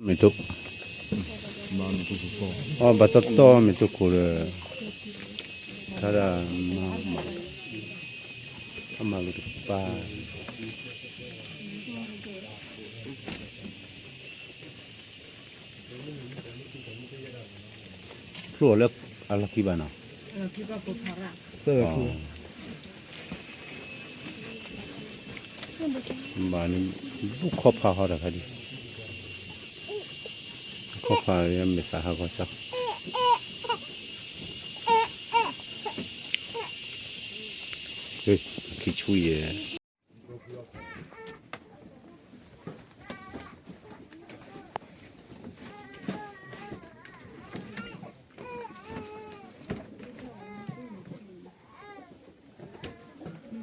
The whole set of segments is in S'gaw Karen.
မ့ၢ်တ, အီ ဘၣ်တီတီမ့ၢ်တခိၣ်ဒီး, ထါဒၣ်မၤ, အမၤကတပၤ, ဖျိအီၤလၢအလီၢ်ခံဘၣ်နီၤ, ဘၣ်န့ၣ်, ဘူၣ်ခီဖးဟီတၢ်ခါဒံး, ခီဖးယမဲာ်သၣ်ဟးဂီၤကၠီ, ခံဆူယဲၢ် ဟးက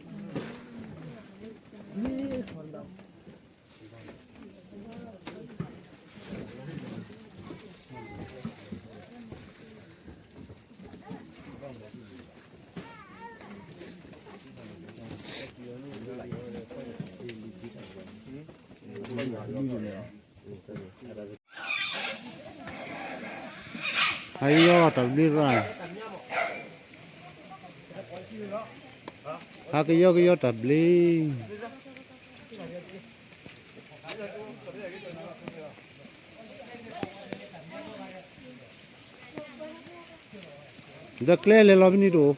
ယီတၢ်ဘျ့ရၣ်, ဟးကယီကယီတၢ်ဘျ့, ဒီးကျဲလဲၤလီၤဖဲန့ၣ်တအိၣ်.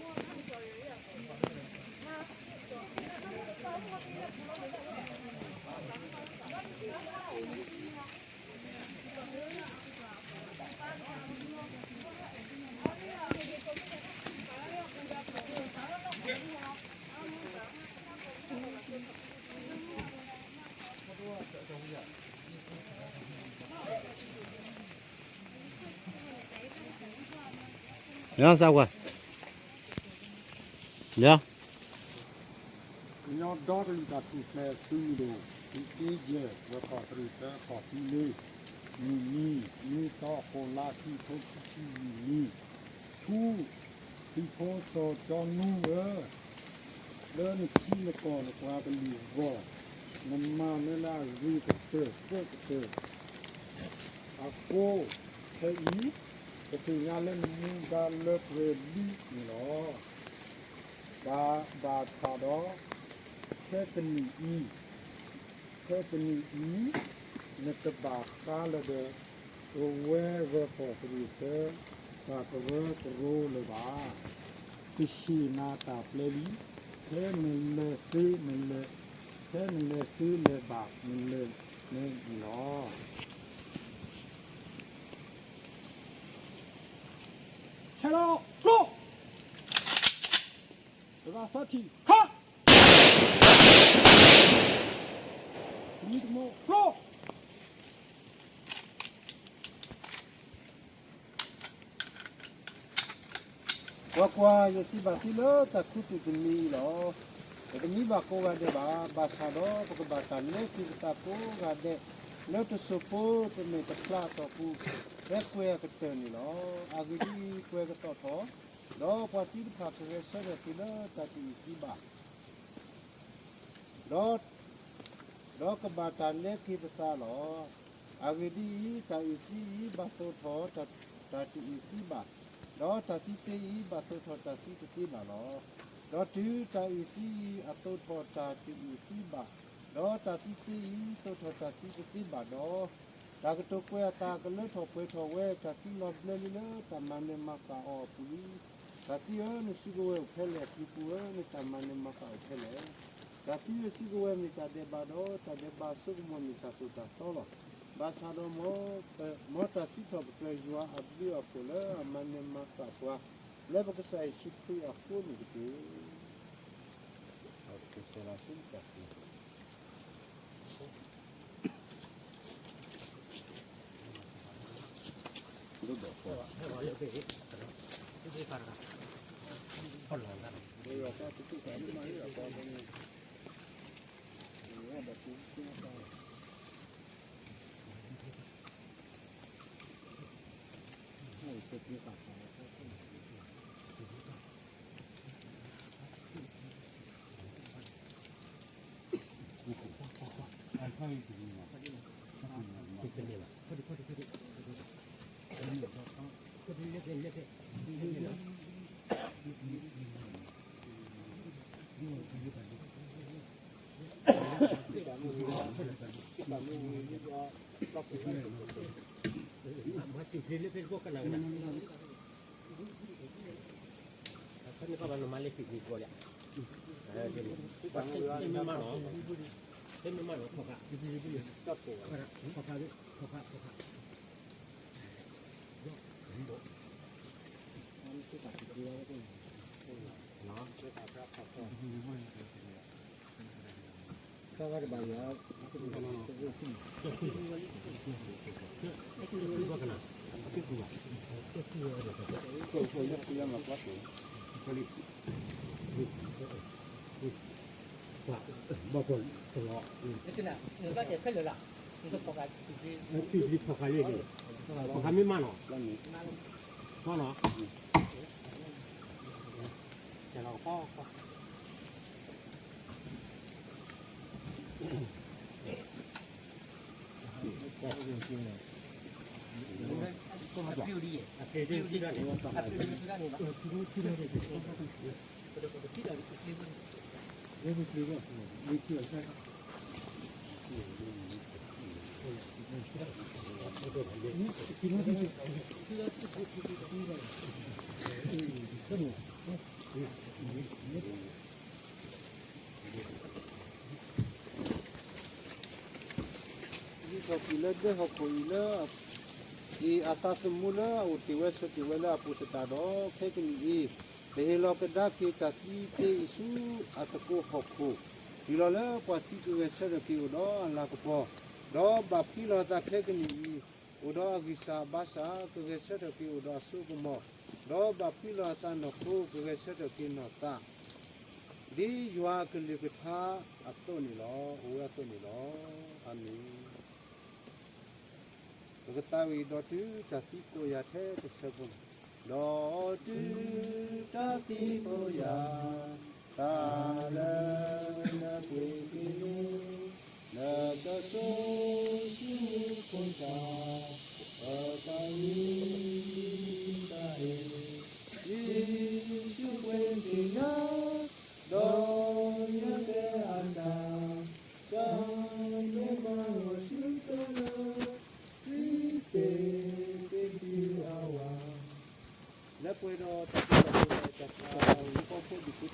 လၢသးဝဲ, လၢ ကညီဒီကလုာ်တၢ်ထူၣ်ဖျဲးသုးမုၢ်ဒိၣ် သုးက့ယဲၢ် ဝဲၤခီၣ်တရံးသၢခီၣ်သံလ့, မုၢ်နံၤ နွံသီ ဃိးလါ ခံကထိခံဆံလွံၢ်နံၣ်, ထူ သုးဖိစီၤကၠီနူဧၢ, လၢနထံနကီၢ်နပှၤကလုာ်အဂီၢ်, နမၤနၢၤလၢအဂ့ၤကတၢၢ်ကတၢၢ် အဃိ, ခဲအံၤ, ပသ့ၣ်ညါလၢနမူဒါလၢပှဲၤလံန့ၣ်လီၤ. ဘၣ်, ဘၣ်ဆၣ်ဒီး, ခဲကနံၣ်အံၤ, ခဲကနံၣ်အံၤ, နတဘၣ်ဃးလၢၤဒီး ပဝဲဝဲၤခီၣ်တရံးသၢ တၢ်ကရၢကရိလၢၤဘၣ်. ကဟ့ၣ်နၤတၢ်ပျဲလံ, ဖဲနလဲၤသ့နလဲၤ, ဖဲနလဲၤသ့လဲၤဘၣ်နလဲၤန့ၣ်လီၤ. ဆဲးလီၤဖျိ, တဂၤသၢထံၣ်, ခး, တမံၤတမီၤဖျိ. ကွၢ်ကွၢ်, ယစံးဘၣ်သုလၢတၢ်ခူသူၣ်တနံၤအံၤလီၤ. ပတမံဘၣ်ကိးဂၤဒဲးဘၣ်, ဘၣ်ဆၣ်ဒီးပကဘၣ်တၢ်နဲၣ်က့ၤပသးကိးဂၤဒဲး လၢတစိၢ်ဖိတမဲာ်တဖျါအတီၢ်ပူၤ ဖဲကွဲၤအကတၢၢ်န့ၣ်လီၤ. အဂ့ၢ်ဒ်အံၤ, ကွဲၤကသီၣ်ထီၣ်, ဒီးပှၤသံတဖၣ်ကဂဲၤဆၢထၢၣ်က့ၤလၢတၢ်တအုၣ်သံဘၣ် ဒီး, ဒီးကဘၣ်တၢ်နဲၣ်က့ၤပသးလီၤ. အဂ့ၢ်ဒ်အံၤ, တၢ်အုၣ်သံအံၤဘၣ်သိးထီၣ်တၢ်တအုၣ်သံဘၣ်, ဒီးတၢ်သံသ့အံၤဘၣ်သိးထီၣ်တၢ်သံတသ့ဘၣ်လီၤ. ဒီးတုၤတၢ်အုၣ်သံအံၤအသိးထီၣ်တၢ်တအုၣ်သံဘၣ်, ဒီးတၢ်သံသ့အံၤသိးထီၣ်တၢ်သံတသ့ဘၣ်ဒီး, တၢ်ကတိၤကွဲးအသးကလၢထီၣ်ပှဲၤထီၣ်ဝဲ, တၢ်သံလီၤဘျၢလံလၢတၢ်မၤနၢၤမၤဃၣ်အီၤအပူၤလံ. တၢ်သံဧၢ, နစုကဝဲၤအိၣ်ဖဲလဲၣ်, အပျံၤပူၤဧၢ, နတၢ်မၤနၢၤမၤဃၣ်အိၣ်ဖဲလဲၣ်. တၢ်သံဧၢ, စုကဝဲၤမ့ၢ်တၢ်ဒဲးဘးဒီး, တၢ်ဒဲးဘးအစိကမီၤမ့ၢ်တၢ်သိၣ်တၢ်သီလီၤ. ဘၣ်ဆၣ်ဒီး, မ်တၢ်စံးထီၣ်ပတြၢၤယွၤအဘျုးအဖှိၣ်လၢအမၤနၢၤမၤဃၣ်ပှၤ, လၢပကစၢ်ယ့ၣ်ၡူးခရံာ်အဃိန့ၣ်တက့ၢ်. ဘီၣ်ကီၢ်လီၤ, ထံၣ်ဖီၣ်ဃာ်လံန့ၣ်, ဖီၣ်ဃာ်မ့ၢ်မးနီၤ, မးနီၤ, ကဲလီၤ, ယထီၣ်ကွံာ်လၢဒဲဟီၣ်ခိၣ်အံၤလၢ အံၤအသးသမူလၢအအိၣ်တ့ၢ်ဝဲဆိးတ့ၢ်ဝဲလၢအပူၤသတးဒီး ခဲကနံၣ်အံၤ ပဟ့ၣ်လီၤကဒါက့ၤတၢ်သံတ့ၢ်အံၤဆူအသကိးဟီၣ်ခိၣ်, တုၤလီၤလၢပှၤသံကဂဲၤဆၢထၢၣ်က့ၤအိၣ်ဒီးအလၤကပီၤ, ဒီးဘၣ်ဖှံလီၤအသးခဲကနံၣ်အံၤ, အိၣ်ဒီးအဂံၢ်စၢ်အဘါစၢ်, ကဂဲၤဆၢထၢၣ်က့ၤအိၣ်ဒီးအစိကမီၤ, ဒီးဘၣ်ဖှံလီၤအသးနီၢ်ခိ, ကဂဲၤဆၢထၢၣ်က့ၤနီၢ်သး, ဒ်ယွၤအကလုၢ်ကထါအသိးန့ၣ်လီၤ. အိၣ်ဝဲအသိးန့ၣ်လီၤ. အၤမ့ၣ်. ပကသးဝံၣ်ဒီးတုၤတၢ်သံကိးယၤထဲတဆၢဖိန့ၣ်, ဒီးတုၤတၢ်သံကိးယၤ, တၢ်လၢနပှ့ၤက့ၤန့ၣ်, လၢတၢ်ဆိၣ်ဆူခိၣ်ဆၣ်, ပတၢ်ဝံတၢ်အဲၣ်, ယ့ၣ်ၡူးပှ့ၤက့ၤယၤ, ဒီးယတဲအတၢ်, တၢ်မ့ၢ်ဘၣ်ဂီၤဆူတၢ်လၢ ခရံာ်သ့ၣ်တဖၣ်အဝၤ, လၢပှဲၤဒီးတၢ်သံတၢ်ဖိ တၢ်သးဝံၣ်ဖီဖိဒူၣ်ဖိထ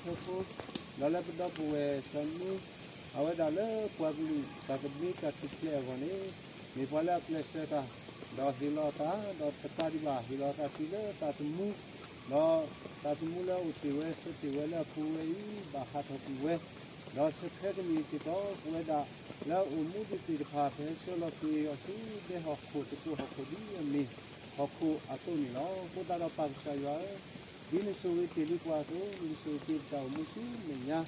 ၢဖိ, ဒီးလၢပဒီပုၢ်ဝဲၢ်စီၤမူ အဝဲဒၣ်လၢပှၤကလုာ်တၢ်သဘျ့တၢ်ထူၣ်ဖျဲးအဂီၢ်န့ၣ်, မ့ၢ်ပှၤလၢအကျဲးစၢးတၢ်, ဒီးဟ့ၣ်လီၤအသး, ဒီးတကးဒံးဘၣ် ဟ့ၣ်လီၤအသးတုၤလၢသးသမူ, ဒီးသးသမူလၢအအိၣ်တ့ၢ်ဝဲဆိးတ့ၢ်ဝဲလၢအပူၤဝဲအံၤ ဘၣ်ဟးထီၣ်ကွံာ်ဝဲ, ဒီးစဲးခဲကနံၣ်စ့ၢ်ကီး ပဝဲဒၣ်လၢအအိၣ်မူဒံးသ့ၣ်တဖၣ် ပဟဲဆှၢလီၤက့ၤအီၤဆူဒဲဟီၣ်ခိၣ်သကိးဟီၣ်ခိၣ်ဒ်အမ့ၢ်ဟီၣ်ခိၣ်အသိးန့ၣ်လီၤ. အဃိသတးဒီးပၢ်ကစၢ်ယွၤဧၢ, ဒ်နဆိၣ်ဂ့ၤတ့ၢ်လံပှၤအသိး, နကဆိၣ်ဂ့ၤက့ၤပတၢ်အိၣ်မူဆူမဲာ်ညါ,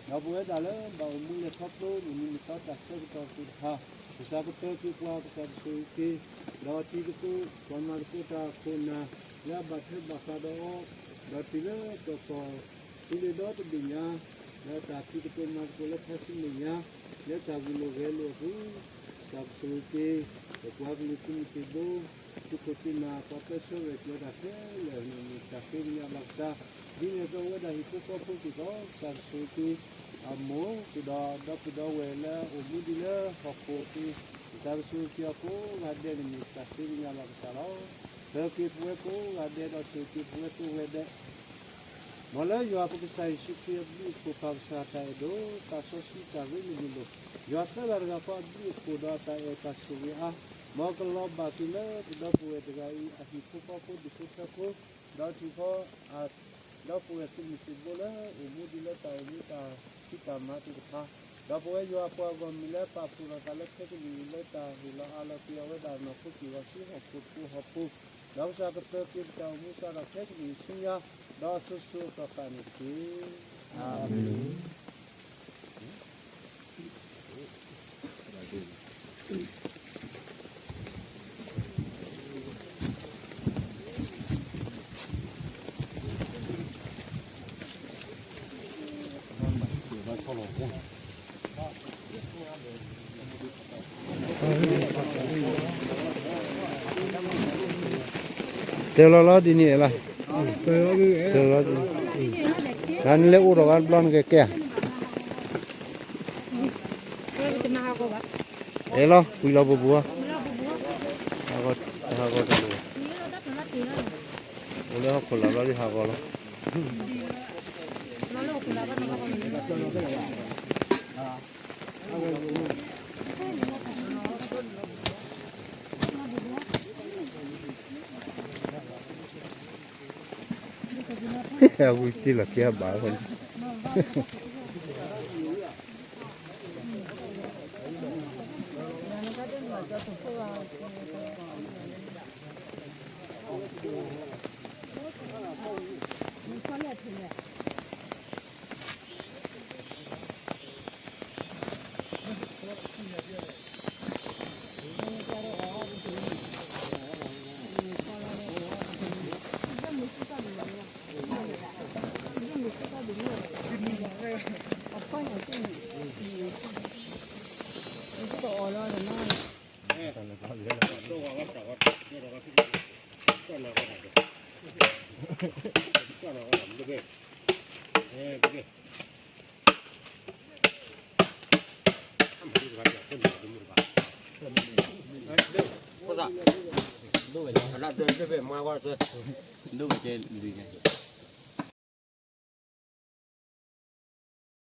ဒီးပဝဲဒၣ်လၢဘၣ်အိၣ်မူလဲၤခီဖျိ မုၢ်နံၤမုၢ်သီတၢ်ဆၢကတီၢ်သ့ၣ်တဖၣ်, ကစၢ်ကပၢၤက့ၤပှၤ, ကစၢ်ကဆိၣ်ဂ့ၤက့ၤ, ဒီးတံၤသကိး ပှၤမၤသကိးတၢ်ခိၣ်နၢ် လၢအဘၣ်ထွဲဘၣ်ဃးဒီးအီၤ, ဒီးတုၤလၢကကီၢ် တုၤလၢဒီတဘ့ၣ်ညါ, လၢတၢ်ဖံးသကိးမၤသကိးလၢခါဆူမဲာ်ညါ, လၢတၢ်ဂုာ်လိာ်ဂဲၤလိာ်အပူၤ, ကစၢ်ကဆိၣ်ဂ့ၤက့ၤ ပပှၤကလုာ်သုးမုၢ်သံၣ်ဘိ, သုးခိၣ်သုးနၢ် ပှၤပၢဆှၢရဲၣ်ကျဲၤတၢ်ခဲလၢာ်န့ၣ် မ့ၢ်တၢ်ဃ့ကညးဘၣ်ကစၢ်, ဒ်န့ၣ်အသိးအဝဲဒၣ်ဟံၣ်ဖိဃီဖိစ့ၢ်ကီး ကစၢ်ကဆိၣ်ဂ့ၤက့ၤ အမိၢ် ဃုာ်ဒီးဒီပုၢ်ဒီဝဲၢ်လၢအအိၣ်မူဒံးလၢဟီၣ်ခိၣ်အပူၤ, ကစၢ်ကဆိၣ်ဂ့ၤက့ၤအီၤကိးဂၤဒဲးန့ၣ် မ့ၢ်တၢ်ဃ့ကညးဘၣ်ကစၢ်လီၤ. ပၢၤက့ၤပဝဲကိးဂၤဒဲးဒီးဆိၣ်ဂ့ၤက့ၤပဝဲကိးဂၤဒဲး မ်လၢယွၤပကစၢ်ယ့ၣ်ၡူးခရံာ်အဘျုးအဖှိၣ် ပၢ်ကစၢ်တၢ်အဲၣ်ဒိၣ် သးစီဆှံတၢ်ရ့လိာ်မုာ်လိာ်, ယွၤသၢဂၤတဂၤဃီအဘျုးအဖှိၣ်ဒီးတၢ်အဲၣ်တၢ်ဆိၣ်ဂ့ၤအါ, မ်ကလီၤဘၣ်က့ၤလၢပဒီပုၢ်ဝဲၢ်တဂၤအံၤ အဟံၣ်ဖိဃီဖိဒူၣ်ဖိထၢဖိ, ဒီးထံၣ်ဃီအ ဒီပုၢ်ဝဲၢ်သုးမုၢ်သံၣ်ဘိလၢအိၣ်မူဒံးလၢတၢ်အိၣ်မူတၢ်ဖံးတၢ်မၤသ့ၣ်တဖၣ်, ဒီးပဝဲယွၤအပှၤဂီၢ်မုၢ်လၢပာ်ဖှိၣ်လိာ်သးလၢခဲကနံၣ်အံၤ လၢတၢ်ဟ့ၣ်လီၤအးလီၤက့ၤအဝဲဒၣ်နီၢ်ခိက့ၢ်ဂီၤဆူဟီၣ်ခိၣ်သကိးဟီၣ်ခိၣ်, ဒီးကစၢ်ကပၢၤက့ၤပတၢ်အိၣ်မူစးထီၣ်ခဲကနံၣ်အံၤဆူညါ, ဒီးအစိၤစိၤအဃၣ်ဃၣ်န့ၣ်တက့ၢ်. အၤမ့ၣ်. ဘၣ်ဆီၣ်လီၤ တဲလီၤလီၤဒ်န့ၣ်လီၤ, တဲလီၤဒ်န့ၣ်, နလဲၤအိၣ်ဒီးဂၤတဘျီနကကဲဧါ, အဲၣ်လီၤ ကွံာ်လီၤပပူၤ, ဟးဂီၤတၢ်လၢ, အိၣ်လၢဟီၣ်ခိၣ်လာ်ဘျီဒ်ဟးဂီၤလီၤ. အဝံတ့ၢ်လီၤက့ၤအဘၣ်ဃီန့ၣ်, ဒိၣ်ဝဲကဲလွံၢ်ကဲ